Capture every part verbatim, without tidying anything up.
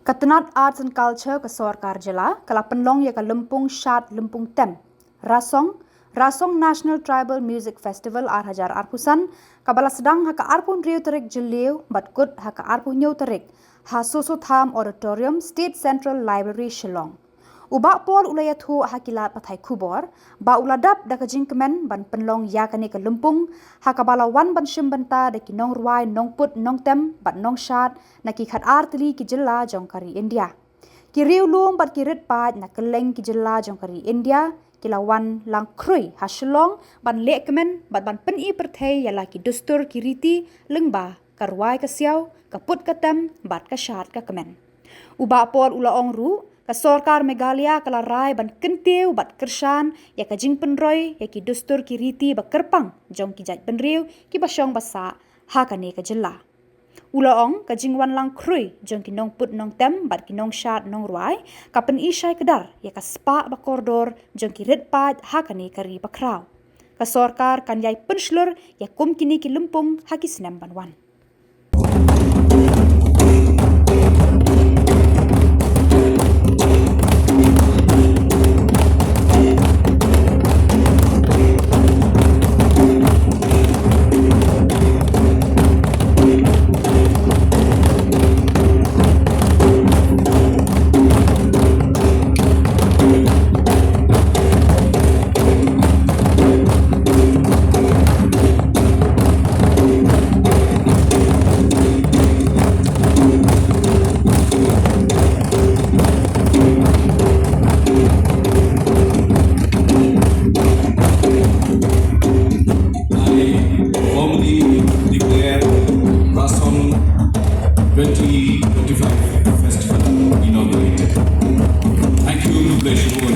Ka tnat Arts and Culture ka sorkar jylla ka la pynlong ïa ka lympung shad lympung tem Rasong, Rasong National Tribal Music Festival ar hajar arphew san, kaba la sdang ha ka arphew hynriew tarik Jylliew bad kut ha ka arphew hynñiew tarik ha Soso Tham Auditorium, State Central Library, Shillong. U Bah Paul u la ïathuh ha ki lad pathai khubor ba u la dap da ka jingkmen ban pynlong ïa kane ka lympung, ha kaba la wan ban shim bynta da ki nongrwai nongput nongtem bad nongshad na ki khatar tylli ki jylla jong ka ri India. Ki riewlum bad ki rit paid na kylleng ki jylla jong ka ri India ki la wan lang khrui ha Shillong ban leh kmen bad ban pyni pyrthei ïa la ki dustur ki riti lyngba ka rwai ka siaw, ka put ka tem bad ka shad ka kmen. U Bah Paul u la ong ruh, ka sorkar Meghalaya ka la rai ban kyntiew bad kyrshan ïa ka jingpynroi ïa ki dustur ki riti ba kyrpang jong ki jaitbynriew kiba shong ba sah ha kane ka jylla. U la ong, ka jingwan lang khrui jong ki nongput nongtem bad ki nongshad nongrwai ka pyni shai kdar ïa ka spah ba kordor jong ki rit paid ha kane ka ri bakhraw. Ka sorkar kan ïai pynshlur ïa kum kine ki lympung ha ki snem ban wan. I formally declare Rasong twenty twenty-five Festival inaugurated. Thank you, Mr. Shimon.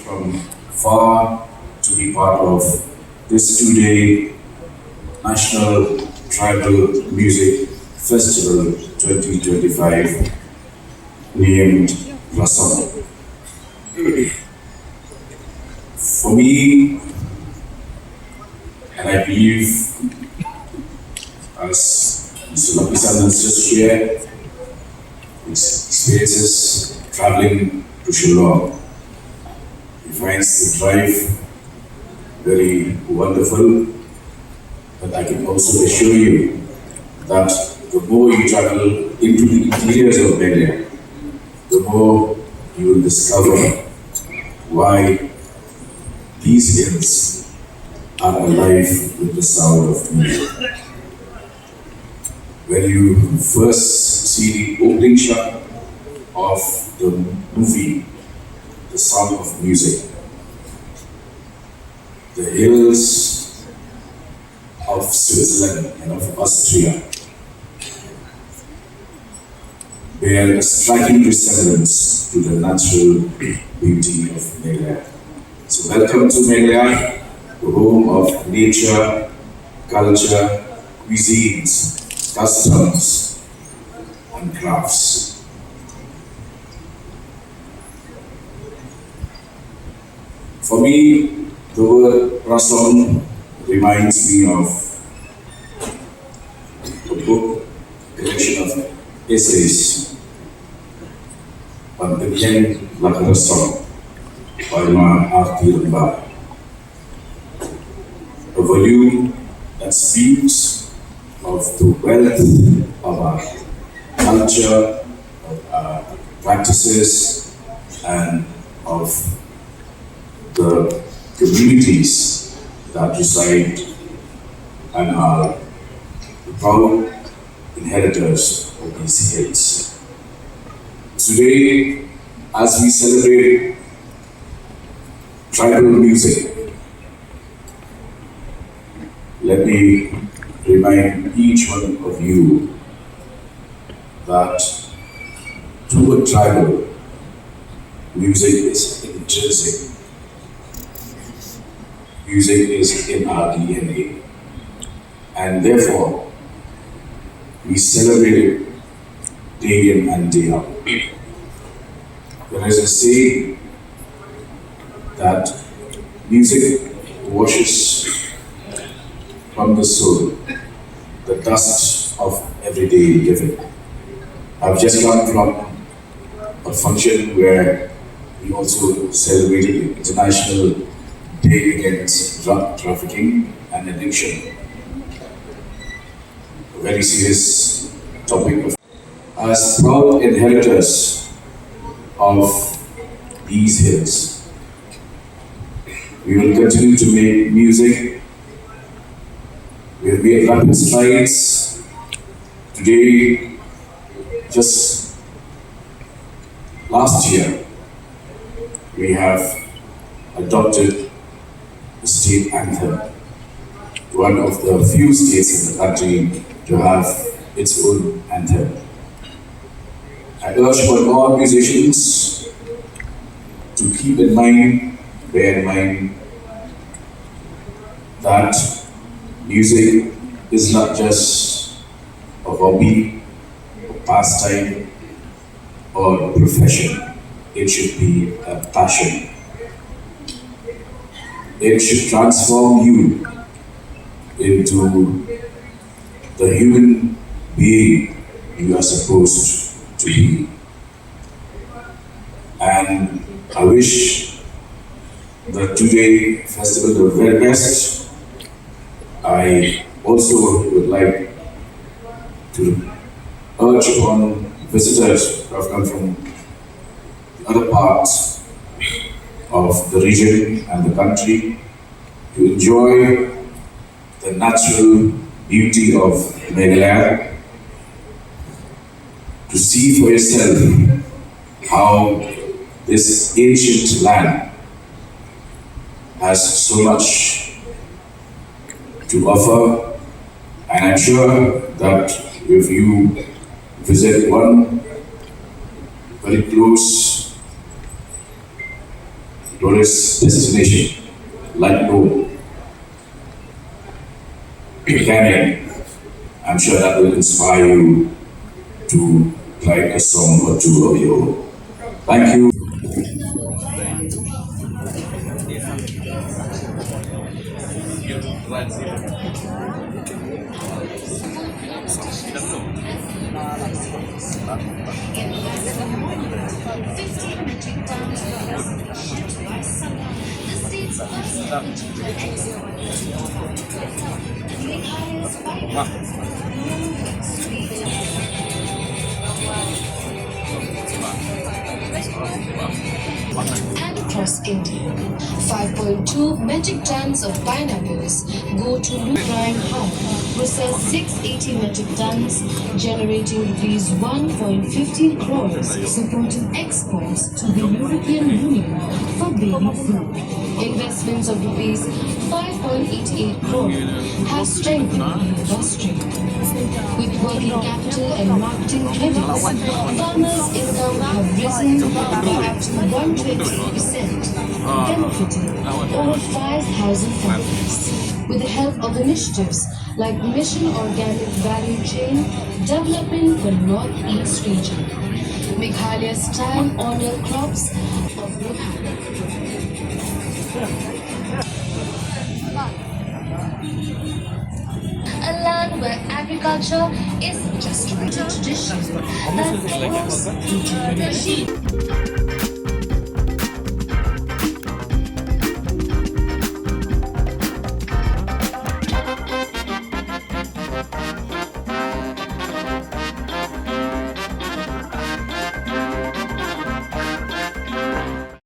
From far to be part of this two-day National Tribal Music Festival twenty twenty-five, named Rasong. For me, and I believe, as Mister Lapisan has just shared, his experiences traveling to Shillong, he Finds the drive very wonderful, but I can also assure you that the more you travel into the interiors of Meghalaya, the more you will discover why these hills are alive with the sound of music. When you first see the opening shot of the movie, The Sound of Music, the hills of Switzerland and of Austria bear a striking resemblance to the natural beauty of Meghalaya. So, welcome to Meghalaya, the home of nature, culture, cuisines, customs, and crafts. For me, the word Prasong reminds me of a book, collection of essays, Ban Pynïeng La Ka Rasong by Ma Aarti Rangbah, a volume that speaks of the wealth of our culture, of our practices, and of the communities that reside and are the proud inheritors of these hills. Today, as we celebrate tribal music, let me remind each one of you that to a tribal, music is intrinsic. Music is in our D N A. And therefore, we celebrate it day in and day out. There is a saying that music washes from the soul the dust of everyday living. I've just come from a function where we also celebrated the International Day Against Drug Trafficking and Addiction. A very serious topic of as proud inheritors of these hills. We will continue to make music. We have made rapid strides. Today, just last year, we have adopted the state anthem, one of the few states in the country to have its own anthem. I urge upon all musicians to keep in mind, bear in mind, that music is not just a hobby, a pastime, or a profession. It should be a passion. It should transform you into the human being you are supposed to be. And I wish the two-day festival the very best. I also would like to urge upon visitors who have come from other parts of the region and the country to enjoy the natural beauty of Meghalaya, to see for yourself how this ancient land has so much to offer, and I'm sure that if you visit one very close tourist destination like Lod, Canyon, I'm sure that will inspire you to write a song or two of your own. Thank you. And across India, five point two metric tons of pineapples go to Prime Hub, process six eighty metric tons, generating rupees one point fifty crores, supporting exports to the European Union for baby food. Investments of rupees five point eight eight crore have strengthened the industry. With working capital and marketing credits, farmers' income have risen by up to one twenty-eight percent, benefiting over five thousand families. With the help of initiatives like Mission Organic Value Chain, developing the Northeast region, Meghalaya's time-honored crops of a land where agriculture isn't just a tradition, but also